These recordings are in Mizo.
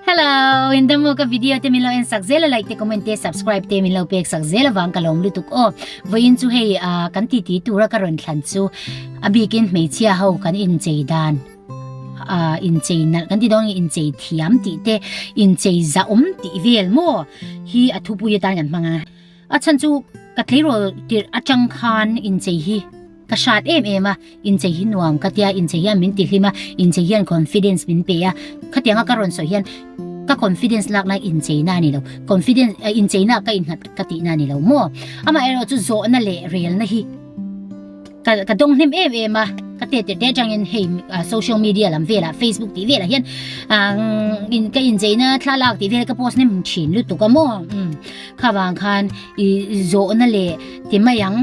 Hello, in damo ka video te min lo en sak zel a like te comment te subscribe te min lo pek sak zel awang ka lawm lutuk aw. Vawiin chu hei ah kan ti ti tura ka rawn thlan chu a bikin hmeichhia ho kan inchei dan ah inchei nalh kan ti dawn nge inchei thiam tih te inchei zahawm tih vel maw hi a thupui atan kan hmang a. A chhan chu ka tleirawl tirh atang khan inchei hi ka hrat em em a, inchei hi nuam ka tia, inchei hian min tihlim a, inchei hian confidence min pe a, khatianga ka rawn sawi hian ka confidence lakna incheina a ni lo, confidence incheina ka innghat ka tihna a ni lo maw? Amaherawhchu zawhna leh relna hi. Ka ka dawng hnem em em a, ka te tirh te atangin hei social media lam velah facebook tih velah hian in ka incheina thlalak tih vel ka post hnem thin lutuk a maw umm kha vang khan i zawhna leh ti mai ang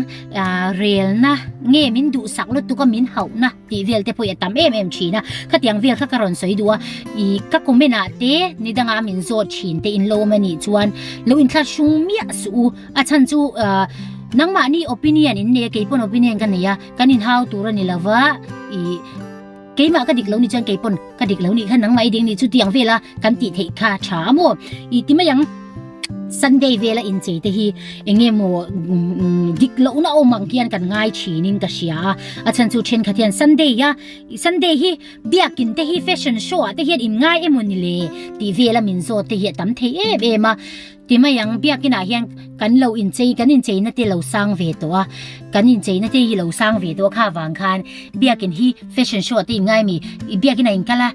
relna nge min duhsak lutuk a min hauhna tih vel te pawh hi a tam em em thin a, khatiang vel kha ka rawn sawi duh a i ka comment ah te ni danga min zawt thin te in lo awm anih chuan lo inthlahrung miah suh u. A chhan chu nangmahni opinion in nei a, keipawn opinion ka nei a, kan inhau tur a ni lo va, ih keimah ka dik lo ni chuan keipawn ka dik lo nih kha nangmah i ding nih chu tiang vela kan tih theih kha tha a maw? Ih ti mai ang Sunday vela inchei te hi eng nge maw dik lohna awm ang hian kan ngai thinin ka hria a, a chhan chu thenkhat hian Sunday a Sunday hi biakin te hi fashion show ah te hian in ngai emaw ni le tih vela min zawt te hi a tam thei em em a. Ti mai ang, biakinah hian kan lo inchei, kan incheina te lo sang ve tawh a, kan incheina te hi lo sang ve tawh a kha vang khan biakin hi fashion show te in ngai mi, biakinah in kal a,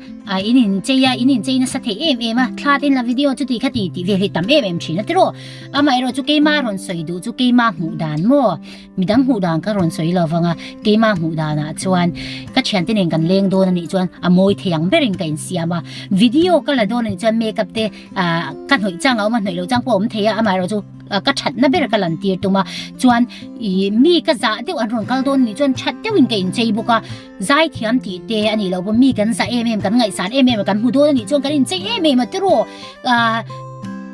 in inchei a, in inchei nasa thei em em a, thla te in la video chuti kha ti tih vel hi tam em em thin a tiraw. Amaherawh chu keima rawn sawi duh chu keima hmuh dan maw? Midang hmuh dan ka rawn sawi lo vang a, keima hmuh danah chuan ka thiante nen kan leng dawn a nih chuan a mawi thei ang berin ka insiam a, video ka la dawn a nih chuan makeup te ah ka hnawih chang a awm a, hnawih loh chang pawh a awm thei a, amaherawh chu ka thatna ber ka lan tir tum a, chuan ih mi ka zah deuh an rawn kal dawn a nih chuan that deuhin ka inchei bawk a, zaithiam tih te a nih loh pawh mi kan zah em em kan ngaihsan em em a kan hmu dawn a nih chuan kan inchei em em a tiraw ah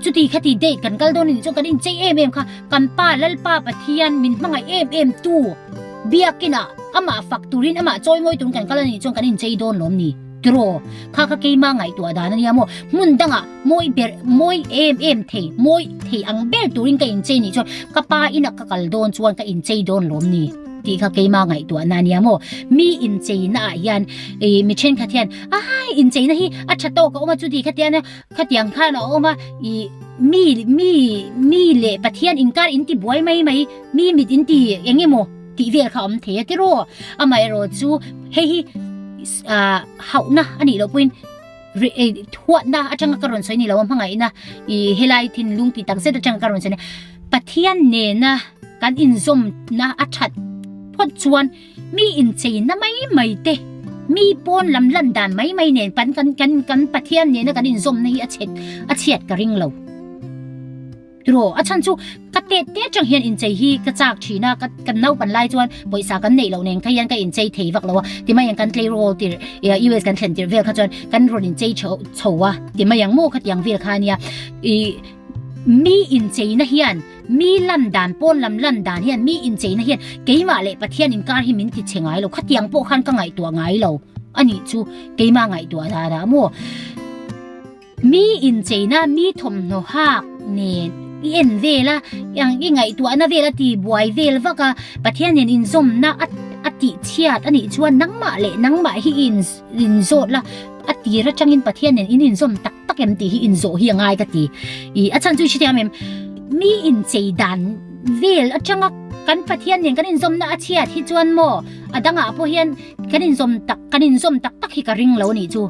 chuti khati date kan kal dawn a nih chuan kan inchei em em kha. Kan Pa Lalpa Pathian min hmangaih em em tu biakinah amah fak turin amah chawi ngawi turin kan kal a nih chuan kan inchei dawn lawm ni tiraw? Kha kha keima ngaihtuah dan a nia maw? Hmun dangah mawi ber mawi em em thei mawi thei ang ber turin ka inchei nih chuan ka pa inah ka kal dawn chuan ka inchei dawn lawm ni tih kha keima ngaihtuahna a nia maw? Mi incheina ah hian ih mi thenkhat hian ai incheina hi a tha tawk a awm a chuti khatian a Khatiang khan a awm a, ih, mi, mi, mi leh Pathian inkar in ti buai mai mai, mi mit in ti eng emaw tih vel kha a awm thei a tiraw? Amaherawh chu hei hi, ah, hauhna a nih loh pawhin thuatna atanga ka rawn sawi ni lo a, hmangaihna, ih, helai thinlung ti tak zet atanga ka rawn sawi ni. Pathian nena kan inzawmna a that phawt chuan Mi incheina mai mai te, mi pawn lam lan dan mai mai nen kan kan kan kan Pathian nena kan inzawmna hi a chhet a chhiat ka ring lo. Tiraw, a chhan chu ka tet te atang hian inchei hi ka chak thin a, ka kan naupan lai chuan pawisa kan neih loh nen kha hian ka inchei thei vak lo a, ti mai ang kan tleirawl tirh US kan thlen tirh vel kha chuan kan rawn inchei chho chho a, ti mai ang maw khatiang vel kha ania. Ih mi incheina hian Mi lan dan, pawn lam lan dan hian, mi incheina hian keimah leh Pathian inkar hi min ti chhe ngai lo. Khatiang pawh khan ka ngaihtuah ngai lo a nih chu keimah ngaihtuah dan ah maw? Mi incheina, mi thawmhnaw hak nen i en vel a, i ngaihtuahna vel a ti buai vel vak a, Pathian nen inzawmna a a tih chhiat a nih chuan nangmah leh nangmah hi i inzawt la, a tir atangin Pathian nen in inzawm tak tak em tih hi inzawh hi a ngai ka ti. I a chhan chu i hrethiam em? Mi inchei dan vel atanga kan Pathian nen kan inzawmna a chhiat hi chuan maw a dangah pawh hian kan inzawm tak kan inzawm tak tak hi ka ring lo anih chu.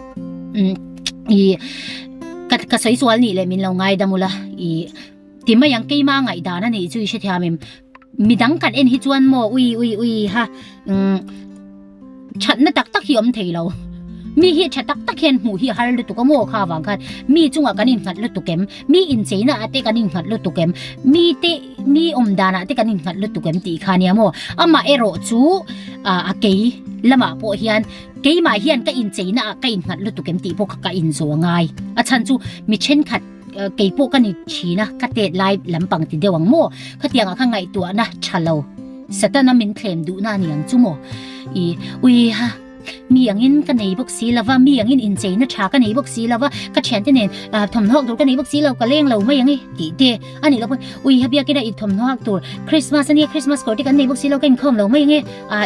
Umm i ka ka sawi sual nih leh min lo ngaidam ula i ti mai ang keima ngaihdan anih chu i hrethiam em? Midang kan en hi chuan maw ui ui ui ha umm Thatna tak tak hi awm thei lo. Mi hi tha tak tak hian hmuh hi a har lutuk a maw kha avang khan mi chungah kan innghat lutuk em? Mi incheina ah te kan innghat lutuk em? Mi te mi awm danah te kan innghat lutuk em tih kha nia maw? Amah erawh chu a kei lamah pawh hian keimah hian ka incheina ah ka innghat lutuk em tih pawh kha ka inzawh a ngai. A chhan chu mi thenkhat kei pawh ka ni thin a, ka tet lai lampang ti deuh ang maw? Khatiangah kha ngaihtuahna tha lo. Satana min thlem duhna a ni ang chu maw? I ui ha. Mi angin ka nei bawk si lo va, mi angin incheina tha ka nei bawk si lo va, ka thiante nen thawmhnaw hak tur ka nei bawk si lo, ka leng lo mai ang e tih te a nih loh pawn ui ha biakina in thawmhnaw hak tur Christmas ania Christmas kawr te kan nei bawk si lo ka inkhawm lo mai ang e,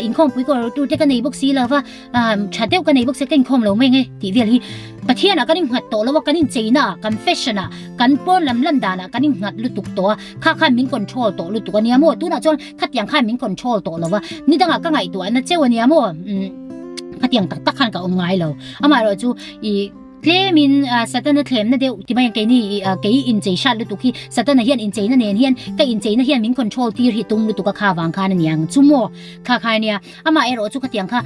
inkhawm pui kawr tur te ka nei bawk si lo va, tha deuh ka nei bawk si ka inkhawm lo mai ang e tih vel hi Pathianah kan innghat tawh lo a, kan incheina ah, kan fashion ah, kan pawn lam lan danah kan innghat lutuk tawh a, kha khan min control tawh lutuk a nia maw, tunah chuan khatiang khan min control tawh lo va, ni dangah ka ngaihtuahna cheu a nia maw, umm khatiang tak tak khan ka awm ngai lo, amaherawh chu ih tlemin Satana thlemna deuh ti mai ang keini ih kei inchei hrat lutuk hi Satana hian incheina nen hian ka incheina hian min control tir hi tum lutuk a kha vang khan a niang chu maw kha kha a nia, amaherawh chu khatiang kha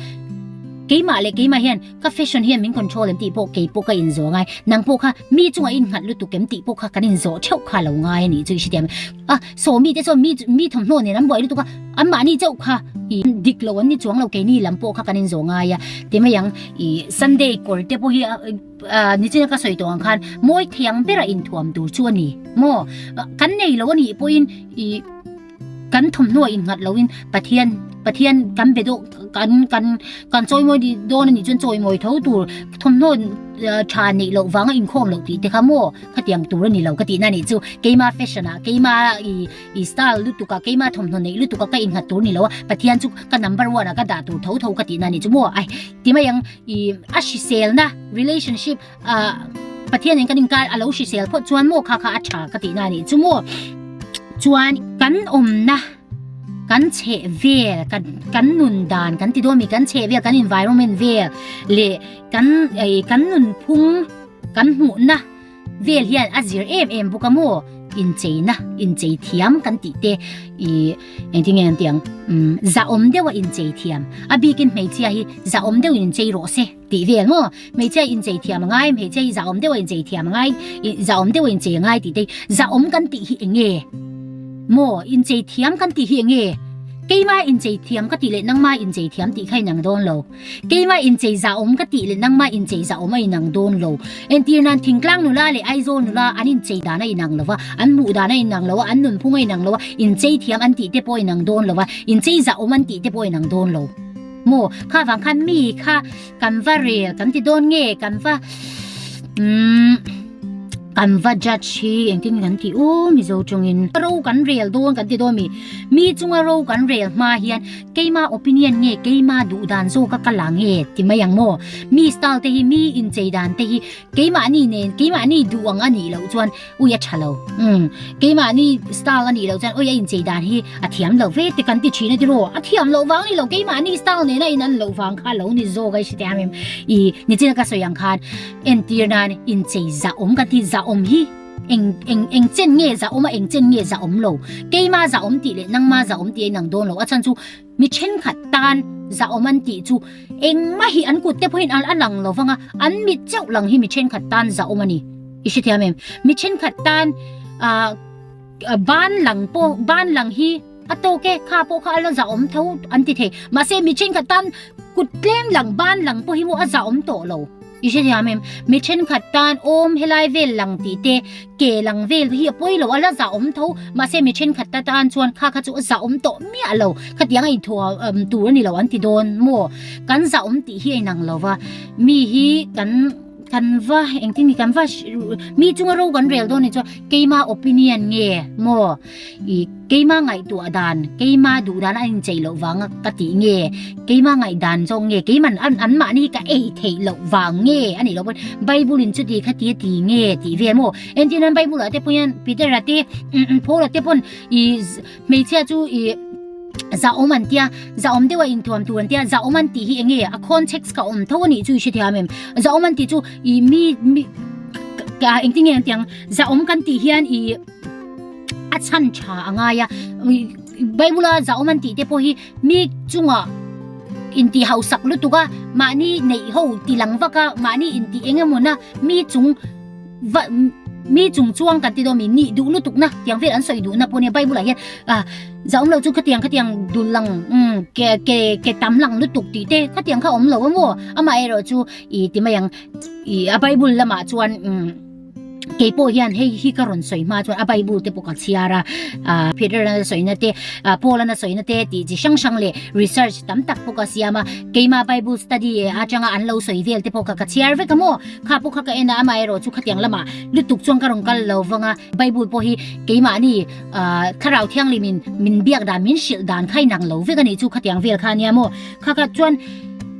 keimah leh keimah hian Ka fashion hian min control em tih pawh kei pawh ka inzawh ngai. Nang pawh kha mi chungah i innghat lutuk em tih pawh kha kan inzawh theuh kha lo ngai a nih chu i hrethiam em? A, saw mite chuan mi mi thawmhnaw nen an buai lutuk a, anmahni chauh kha i dik lo an ni chuang lo keini lam pawh kha kan inzawh ngai a. Ti mai ang, i Sunday kawr te pawh hi a nichina ka sawi tawh ang khan mawi thiang bera inthuam tur chu a ni maw? Kan nei lo a nih pawhin i. Kan thawmhnaw innghat loin Pathian Pathian kan be dawh kan kan kan chawimawi dih dawn anih chuan chawimawi tho tur thawmhnaw tha neih loh vanga inkhawm loh tih te kha maw khatiang tur a ni lo ka tihna anih chu keima fashion ah keima ih ih style lutuk ah keima thawmhnaw neih lutuk ah ka innghat tur a ni lo a Pathian chu ka number one ah ka dah tur tho tho ka tihna anih chu maw ai ti mai ang ih a hriselna relationship ah Pathian in kan inkar a lo hrisel phawt chuan maw kha kha a tha ka tihna anih chu maw chuan kan awmna kan chheh vel kan kan nun dan kan ti dawn mi kan chheh vel kan environment vel leh kan ei kan nun phung kan hmuhna vel hian a zir em em bawk a maw incheina inchei thiam kan tih te ih Engtin nge an tih ang? Umm, zahawm deuha inchei thiam. A bikin hmeichhia hi zahawm deuhin inchei rawh se tih vel maw? Hmeichhia hi inchei thiam a ngai, hmeichhia hi zahawm deuha inchei thiam a ngai, zahawm deuha inchei a ngai tih te hi zahawm kan tih hi eng nge? Maw, inchei thiam kan tih hi eng nge? Keimah inchei thiam ka tih leh nangmah inchei thiam tih kha inang dawn lo. Keimah inchei zahawm ka tih leh nangmah inchei zahawm a inang dawn lo. Entir nan Thingtlang nula leh Aizawl nula an inchei dan a inang lo va, an hmuh dan a inang lo a, an nunphung a inang lo a, inchei thiam an tih te pawh a inang dawn lo va, inchei zahawm an tih te pawh a inang dawn lo. Maw, kha vang khan mi kha kan va rel kan ti dawn nge kan va umm kan va judge hi engtin nge kan tih u Mizo tawngin ro kan rel dawn kan ti dawn mi, mi chunga ro kan rel hma hian Keima opinion nge keima duh dan zawk a ka la nge ti mai ang maw? Mi style te hi mi inchei dan te hi keimahni nen keimahni duh ang a nih loh chuan ui a tha lo. Umm keimahni style a nih loh chuan ui a inchei dan hi a thiam lo ve te kan ti thin a tiraw? A thiam loh vang ni lo keimahni style nena in an loh vang kha lo ni zawk a i hre em? I nichina ka sawi ang khan entir nan inchei zahawm kan ti zahawm hi Eng eng eng chen nge za awm a eng chen nge za awm lo. Keima za awm tih leh nangma za awm tih a inang dawn lo. A chhan chu mi thenkhat tan za awm an tih chu engmah hi an kut te pawhin a lang lo vang a, an mit chauh lang hi mi thenkhat tan za awm a ni. I hrethiam em? Mi thenkhat tan ah ban lang pawh ban lang hi a tawk e, kha pawh kha a la za awm tho an ti thei. Mahse mi thenkhat tan kut tlem lang ban lang pawh hi maw a za awm tawh lo. I hrethiam em? Mi thenkhat tan awm helai vel lang tih te, ke lang vel hi a pawi lo a, la zah awm tho. Mahse mi thenkhat ta tan chuan kha kha chu a zah awm tawh miah lo. Khatiang a inthuah tur a ni lo an ti dawn maw? Kan zah awm tih hi a inang lo va, mi hi kan kan va engtin nge kan va mi chunga ro kan rel dawn ni chuan keima opinion nge maw? I keima ngaihtuah dan, keima duh dan a inchei loh vanga ka tih nge, keima ngaihdan zawk nge, keiman an anmahni hi ka ei theih loh vang nge a nih loh pawn Bible in chuti kha ti a ti nge tih vel maw? Entir nan Bible ah te pawh hian Peter-a te Paul-a te pawn i hmeichhia chu i zahawm an tia, zahawm deuha inthuam tur an tia, zahawm an tih hi eng nge a context ka awm tho a nih chu i hrethiam em? Zahawm an tih chu i mi mi engtin nge an tih ang zahawm kan tih hian i a chhan tha a ngai a Bible a zahawm an tih te pawh hi mi chungah intih hausak lutuk a mahni neih ho ti lang vak a mahni intih eng emaw na mi chung va mi chung chuang kan ti dawn mi nih duh lutuk na tiang vel an sawi duh na pawh nia Bible ah hian ah zahawm lo chu khatiang khatiang dul lang umm ke ke ke tam lang lutuk tih te khatiang kha awm lo a maw amaherawhchu ih ti mai ang ih a Bible lamah chuan umm. Kei pawh hian hei hi ka rawn sawi hma chuan a Bible te pawh ka chhiar a, ah Peter-a sawina te, ah Paul-a sawina te tih chi hrang hrang leh research tam tak pawh ka siam a, keima Bible study atanga an lo sawi vel te pawh kha ka chhiar vek a maw? Kha pawh kha ka en a, amaherawh chu khatiang lamah lutuk chuan ka rawn kal lo vang a, Bible pawh hi keimahni ah Thlarau Thianghlimin min biak dan, min hrilh dan kha inang lo vek a nih chu khatiang vel kha a nia maw? Kha kha chuan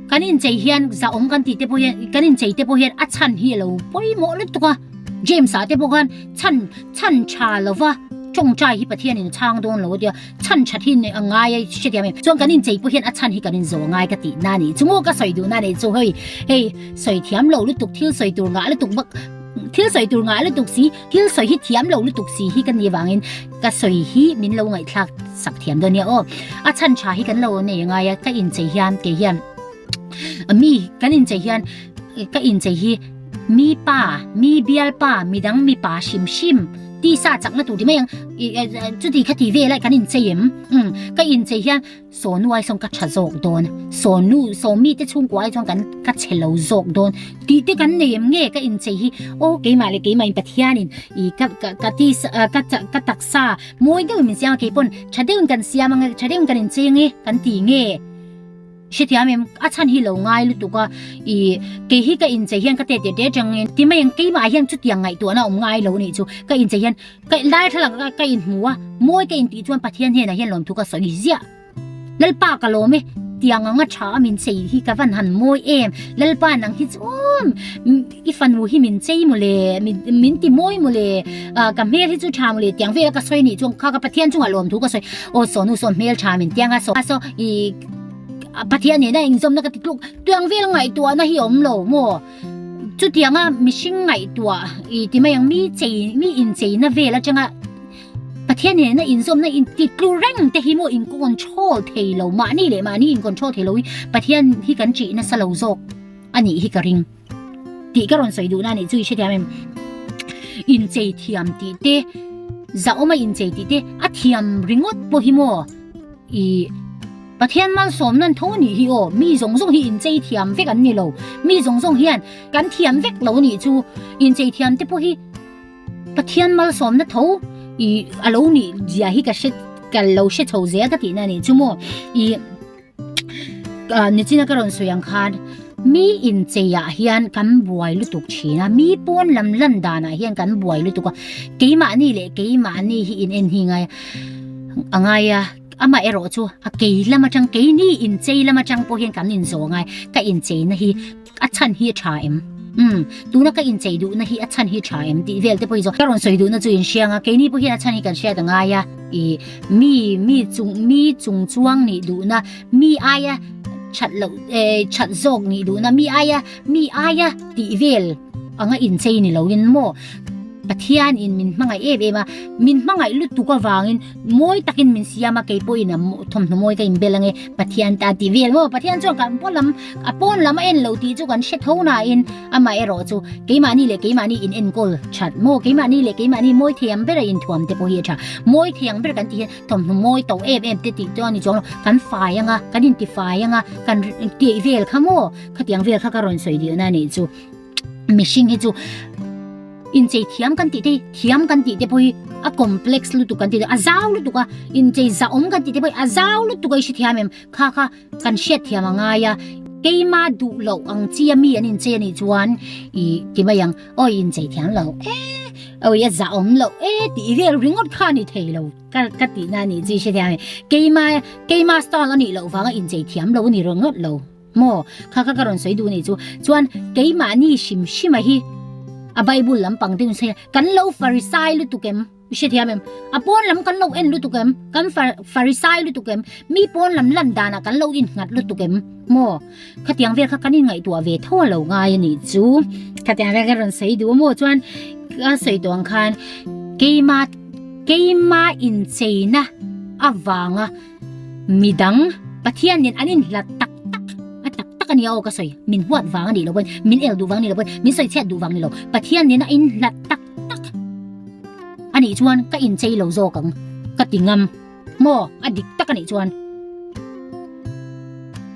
kan inchei hian zahawm kan tih te pawh hian kan inchei te pawh hian a chhan hi a lo pawimawh lutuk a, James ah te pawh khan chhan chhan tha lova tawngtai hi Pathian in a chhang dawn lo a tia, chhan that hi a ngai a hrethiam em? Chuan kan inchei pawh hian a chhan hi kan inzawh ngai ka tih na nih chu maw ka sawi duh na nih chu hei hei sawi thiam lo lutuk thil sawi tur ngah lutuk bak thil sawi tur ngah lutuk si thil sawi hi thiam lo lutuk si hi ka nih avangin ka sawi hi min lo ngaihthlak sak thiam dawn nia aw. A chhan tha hi kan lo nei ngai a, ka inchei hian kei hian mi kan inchei hian ka inchei hi mi pa, mi bialpa, midang mipa hrim hrim tisa chakna tur ti mai ang chuti kha ti vel a kan inchei em? Umm ka inchei hian Sawnu ai sawn ka tha zawk dawn, sawnu sawmi te chhungkua ai chuan kan ka chhe lo zawk dawn tih te kan nei em nge ka inchei hi aw keimah leh keimah in Pathianin ih ka ka ka ti ka ka taksa mawi deuhin min siam a keipawn tha deuhin kan siam ang e tha deuhin kan inchei ang e kan ti nge hrethiam em a chhan hi lo ngai lutuk a ih kei hi ka inchei hian ka tet tet atangin ti mai ang keimah hian chutiang ngaihtuahna awm ngai lo anih chu ka inchei hian Ka darthlalang ka ka inhmu a, mawi ka intih chuan Pathian hnenah hian lawmthu ka sawi ziah. Lalpa ka lawm e, tiang anga tha a min chei hi ka van han mawi em, Lalpa nang hi chuan i fanu hi min chei maw le, min ti mawi maw le, ka hmel hi chu tha maw le tiang vel a ka sawi nih chuan kha ka Pathian chungah lawmthu ka sawi, aw sawnu sawn hmel tha min tiang a saw saw i Pathian nena inzawmna ka ti tluk, tiang vel ngaihtuahna hi awm lo maw? Chutianga mihring ngaihtuah i ti mai ang, mi chei, mi incheina vel atanga Pathian nena inzawmna inti tlu reng te hi maw in control thei lo, mahni leh mahni in control thei lo hi Pathian hi kan ṭih nasa lo zawk a nih hi ka ring tih ka rawn sawi duhna a nih chu i hrethiam em? Inchei thiam tih te, zahawma inchei tih te a thiam ringawt pawh hi maw i Pathian malsawm nan tho anih hi aw, mi zawng zawng hi inchei thiam vek an ni lo, mi zawng zawng hian kan thiam vek lo anih chu, inchei thiam te pawh hi Pathian malsawmna tho i a lo nih zia hi ka hre ka lo hre chho zel ka tihna anih chu maw, i nichina ka rawn sawi ang khan mi inchei ah hian kan buai lutuk thin a, mi pawn lam lan danah hian kan buai lutuk a, keimahni leh keimahni hi in en hi ngai a ngai a. Amah erawh chu a kei lam atang keini inchei lam atang pawh hian kan inzawh ngai, ka incheina hi a chhan hi a tha em? Umm, tuna ka inchei duhna hi a chhan hi a tha em tih vel te pawh hi zawh ka rawn sawi duhna chu inhriang a, keini pawh hian a chhan hi kan hriat a ngai a, ih mi mi chung mi chung chuang nih duhna, mi aia that loh eh that zawk nih duhna, mi aia mi aia tih vel anga inchei ni loin maw Pathian in min hmangaih em em a, min hmangaih lutuk avangin mawi takin min siam a, kei pawhin a thawmhnaw mawi ka inbel ange Pathian ta tih vel maw, Pathian chuan kan pawn lam a pawn lam a en lo tih chu kan hre tho nain amah erawh chu keimahni leh keimahni in enkawl that maw, keimahni leh keimahni mawi thiam bera inthuam te pawh hi a tha, mawi thiang ber kan tih hian thawmhnaw mawi to em em te tih chu a ni chuang lo, kan fai anga kan intifai anga kan tih vel kha maw khatiang vel kha ka rawn sawi dihna a nih chu. Mihring hi chu inchei thiam kan tih te hi thiam kan tih te pawh hi a complex lutuk kan tih te a zau lutuk a inchei zahawm kan tih te pawh hi a zau lutuk a i hrethiam em kha kha kan hriatthiam a ngai a keima duh loh ang chi a mi an inchei a nih chuan ih ti mai ang aw inchei thiam lo e awi a zahawm loh e tih vel ringawt kha a ni thei lo ka ka tihna a nih chu i hrethiam em keima keima style a nih loh vanga inchei thiam lo a ni ringawt lo. Maw? Kha kha ka rawn sawi duh anih chu. Chuan keimahni hrim hrima hi a Bible lampang deuhin sawi a, kan lo Farisai lutuk em? I hrethiam em? A pawn lam kan lo en lutuk em? Kan Farisai lutuk em? Mi pawn lam lan danah kan lo innghat lutuk em? Maw? Khatiang vel kha kan inngaihtuah ve tho a lo ngai anih chu. Khatiang vel ka rawn sawi duh a maw? Chuan ka sawi tawh ang khan keima keima incheina avanga Midang, Pathian nen an inhlat tak tak, a tak tak a nia aw ka sawi, min huat vang a nih lo pawn, min el duh vang a nih lo pawn, min sawi chhiat duh vang a ni lo, Pathian nena inhlat tak tak a nih chuan ka inchei lo zawk ang ka ti ngam maw, a dik tak a nih chuan.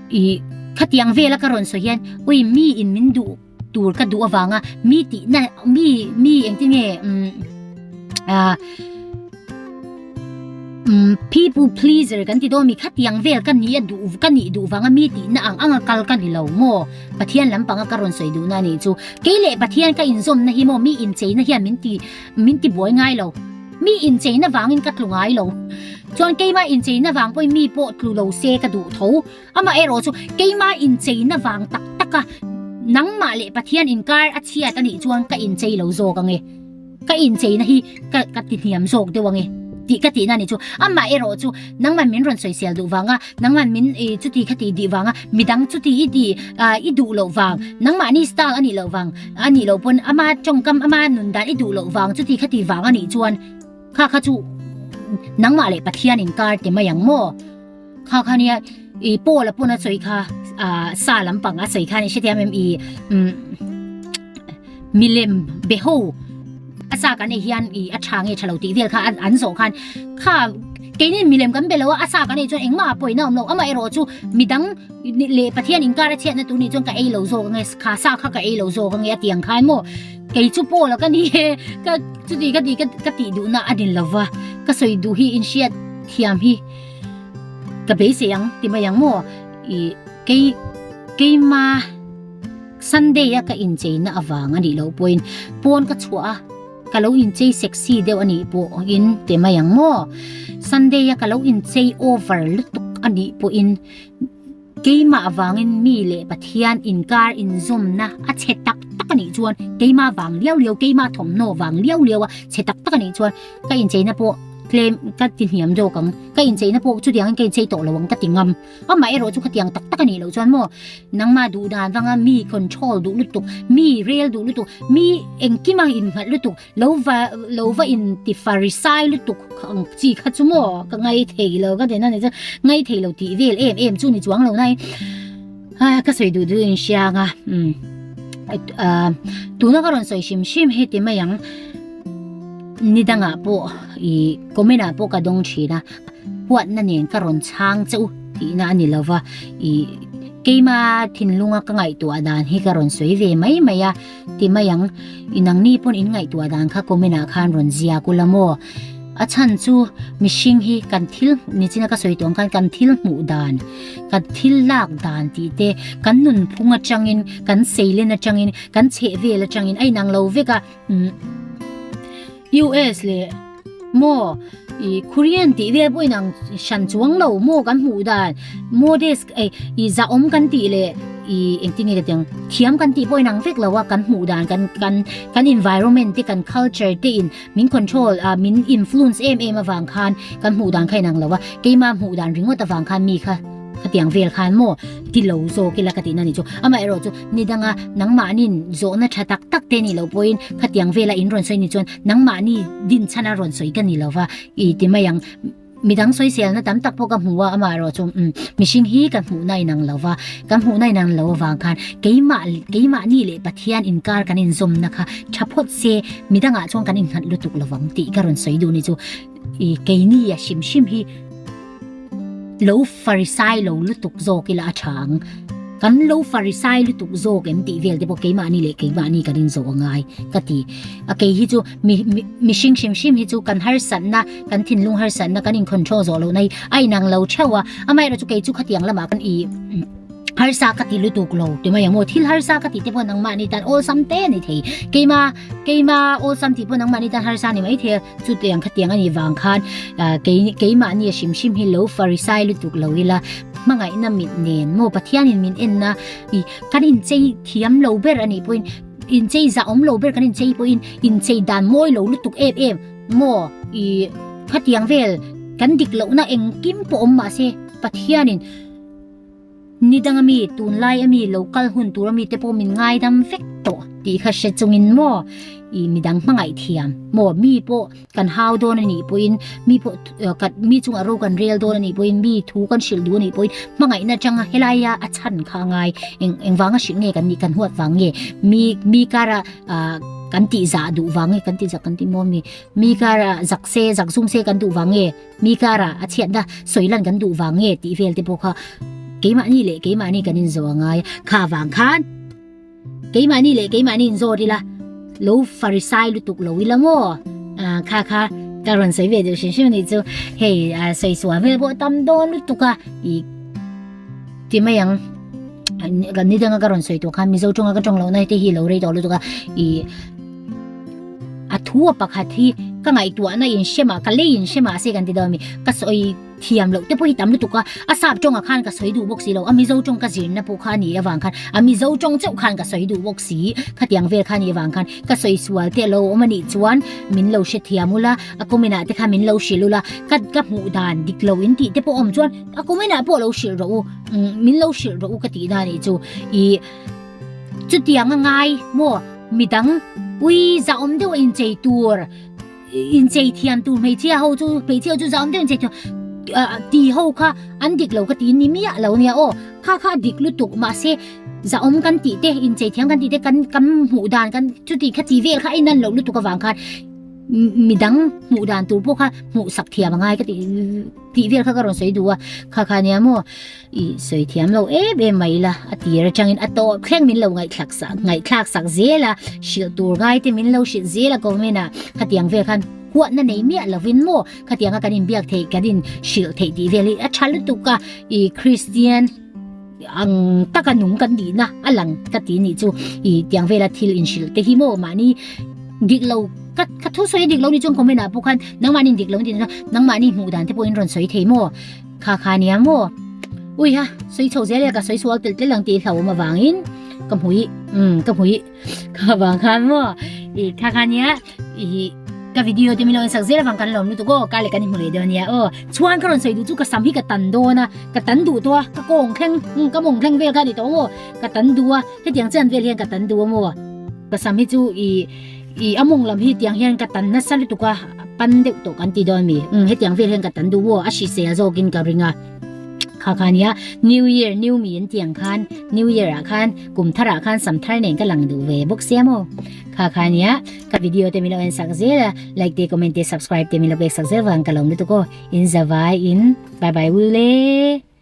Ih, khatiang vela ka rawn sawi hian, ui mi in min duh. tur ka duh avanga mi tihna mi mi engtin nge umm ah umm people pleaser kan ti dawn mi khatiang vel ka nih a duh ka nih duh vanga mi tihna ang anga kal ka ni lo maw Pathian lampanga ka rawn sawi duhna a nih chu kei leh Pathian ka inzawmna hi maw mi incheina hian min ti min ti buai ngai lo mi incheina vangin ka tlu ngai lo chuan keima incheina vang pawhin mi pawh tlu lo se ka duh tho. Amaherawh chu keima incheina vang tak taka nangmah leh Pathian inkar a chhiat a nih chuan ka inchei lo zawk ange, ka incheina hi ka ka ti hniam zawk deuh ange tih ka tihna a nih chu. Amaherawh chu nangman min rawn sawisel duh vanga, nangman min ih chuti kha tih dih vanga, midang chuti i tih ah i duh loh vang, nangmahni style a nih loh vang a nih loh pawn ama tawngkam ama nun dan i duh loh vang chuti kha tih vang a nih chuan kha kha chu nangmah leh Pathian inkar ti mai ang maw? Kha kha nia i Paul a pawn a sawi kha ah sa lampang a sawi kha ni hrethiam em i umm milem be ho a sa kan ei hian i a tha nge tha lo tih vel kha an zawh khan kha keini milem kan be lo a a sa kan ei chuan engmah a pawina awm lo amaherawh chu midang leh Pathian inkar a chhiatna tur nih chuan ka ei lo zawk ange kha sa kha ka ei lo zawk ange a tih ang khan maw kei chu Paul a ka ni e ka chuti ka tih ka tih duhna a ni lova ka sawi duh hi inhriat thiam hi. Ka beisei ang ti mai ang maw ih kei keima Sunday a ka incheina avang a nih loh pawhin pawn ka chhuah a ka lo inchei sexy deuh a nih pawhin ti mai ang maw Sunday a ka lo inchei over lutuk a nih pawhin Keimah vangin mi leh Pathian inkar inzawmna a chhe tak tak a nih chuan keimah vang liau liau, keimah thawmhnaw vang liau liau a chhe tak tak a nih chuan ka incheina pawh tlem ka ti hniam zawk ang. Ka incheina pawh chutiangin ka inchei tawh lo ang ka ti ngam. Amah erawh chu khatiang tak tak a nih loh chuan maw nangmah duh dan vanga mi control duh lutuk, mi rel duh lutuk, mi engkima innghalh lutuk, Lo va lo va in ti farisai lutuk ang chi kha chu maw ka ngai thei lo ka ti na ni chu ngai thei lo tih vel em em chu ni chuang lo nai a ka sawi duh duh in hriang a um a tuna ka rawn sawi hrim hrim hi ti mai ang ni dangah pawh i comment ah pawh ka dawng thin a huatna nen ka rawn chhang che u tihna a ni lova i keima thinlunga ka ngaihtuah dan hi ka rawn sawi ve mai mai a. Ti mai ang, i nangni pawn in ngaihtuah dan kha comment ah khan rawn ziak ula maw? A chhan chu mihring hi kan thil nichina ka sawi tawh ang khan kan thil hmuh dan, kan thil lak dan tih te, kan nunphung atangin, kan seilen atangin, kan chhehvel atangin a inang lo vek a, umm US leh maw i Korean tih vel pawh inang hran chuang lo maw kan hmuh dan modest ei i zahawm kan tih leh i engtin nge ka tih ang thiam kan tih pawh inang vek lo a kan hmuh dan kan kan kan environment te kan culture te in min control ah min influence em em avang khan kan hmuh dan kha inang lo a keima hmuh dan ringawt avang khan mi kha Khatiang vel khan maw ti lo zawk ila ka tihna ni chu. Amaherawh chu ni danga nangmahni'n zawhna tha tak tak te nih loh pawhin khatiang vela in rawn sawi ni chuan nangmahni dinchhan a rawn sawi ka ni lova i ti mai ang. Midang sawiselna tam tak pawh ka hmu a, amaherawh chu umm mihring hi ka hmuhna inang lo va, kan hmuhna inang lo avang khan keimah keimahni leh Pathian inkar kan inzawmna kha tha phawt se midangah chuan kan innghat lutuk lovang tih ka rawn sawi duh ni chu. I keini a hrim hrim hi. Lo farisai lo lutuk zawk ila a tha ang. Kan lo farisai lutuk zawk em tih vel te pawh keimahni leh keimahni kan inzawh a ngai ka ti. A kei hi chu mi mihring hrim hrim hi chu kan harsatna, kan thinlung harsatna, kan in control zawh lohna hi a inang lo theuh a. Amaherawhchu kei chu khatiang lamah kan i harsa ka ti lutuk lo ti mai ang maw. Thil harsa ka tih te pawh nangmahni tan awlsam te a ni thei. Keima keima awlsam tih pawh nangmahni tan harsa a ni maithei a. Chutiang khatiang a nih vang khan kei keimahni a hrim hrim hi lo farisai lutuk lo ila hmangaihna mit nen maw Pathianin min enna i kan inchei thiam lo ber a nih pawhin inchei zahawm lo ber kan inchei pawhin inchei dan mawi lo lutuk em em maw i khatiang vel kan dik lohna engkim pawh awm mahse Pathianin Ni dang ami, tunlai ami, lo kal hun tur ami te pawh min ngaidam vek tawh tih kha hre chungin maw i midang hmangaih thiam maw mi pawh kan hau dawn anih pawhin mi pawh kan mi chungah ro kan rel dawn anih pawhin mi thu kan hrilh duh anih pawhin hmangaihna atanga helaia a chhan kha a ngai eng engvanga hrilh nge kan nih kan huat vang nge mi mi kara ah kan tih zah duh vang nge kan tih zah kan tih maw mi mi kara zak se zak zum se kan duh vang nge. Mi kara a chhiatna sawi lan kan duh vang nge tih vel te pawh kha keimahni leh keimahni kan inzawh a ngai a, kha vang khan. Keimahni leh keimahni inzawt ila lo farisai lutuk lo ila maw? Kha kha ka rawn sawi ve deuh hrim hrim anih chu. Hei sawi sual vel pawh tam dawn lutuk a ih ti mai ang. Kan ni danga ka rawn sawi tawh khan Mizo tawnga ka tawng lohna te hi lo rei tawh lutuk a ih a thu a pakhat hi ka ngaihtuahna inhre mah ka lei inhre mah se kan ti dawn a mi ka sawi thiam loh te pawh hi tam lutuk a a sap tawngah khan ka sawi duh bawk si lo a Mizo tawng ka zirna pawh kha a nih avang khan a Mizo tawng chauh khan ka sawi duh bawk si khatiang vel kha a nih avang khan ka sawi sual te alo awm a nih chuan min lo hrethiam ula a comment ah te khan min lo hrilh ula ka ka hmuh dan dik lo in tih te pawh awm chuan a comment ah pawh lo hrilh rawh u min lo hrilh rawh u ka tih na nih chu ih chutiang a ngai maw midang ui zahawm deuh a inchei tur inchei thiam tur hmeichhia ho chu hmeichhia ho chu zahawm deuh inchei thiam ah ti ho kha an dik lo ka ti ni miah lo nia aw kha kha a dik lutuk mahse zahawm kan tih te inchei thiam kan tih te kan kan hmuh dan kan chuti kha ti vel kha a inan loh lutuk avang khan midang hmuh dan tur pawh kha hmuh sak thiam a ngai ka ti. Tih vel kha ka rawn sawi duh a, kha kha nia maw i sawi thiam lo em em mai la, a tir atangin a tawp thleng min lo ngaihthlak sak ngaihthlak sak zel a, hrilh tur ngai te min lo hrilh zel a comment ah khatiang vel khan huatna nei miah lovin maw khatianga kan inbiak theih kan in hrilh theih tih vel hi a tha lutuk a, i Kristian ang taka nung kan nihna a lang ka ti nih chu i tiang vela thil inhrilh te hi maw mahni dik lo ka ka thu sawi dik lo ni chuan comment ah pawh khan nangmahni dik lo ni nangmahni hmuh dan te pawh in rawn sawi thei maw kha kha nia maw ui ha sawi chho zel e ka sawi sual telh telh ang tih hlauhawm avangin ka hmui um ka hmui Kha vang khan maw i kha kha nia i ka video te min lo en sak zel avang kan lawm lutuk aw ka leh kan i hmu leh dawn nia aw chuan ka rawn sawi duh chu ka sam hi ka tan dawn a ka tan duh tawh a ka kawng thleng um ka mawng thleng vel kha a ni tawh maw ka tan duh a hetiang chian vel hian ka tan duh a maw ka sam hi chu i i a mawng lam hi tiang hian ka tan nasa lutuk a pan deuh tawh kan ti dawn mi um hetiang vel hian ka tan duh maw a hrisel zawkin ka ring a. Kha kha nia New Year New Me an tih ang khan New Year ah khan kum thar ah khan sam thar nen ka lang duh ve bawk sia maw. Kha kha nia ka video te min lo en sak zel a like te comment te subscribe te min lo pek sak zel vang ka lawm lutuk aw in zavai in bye bye ule.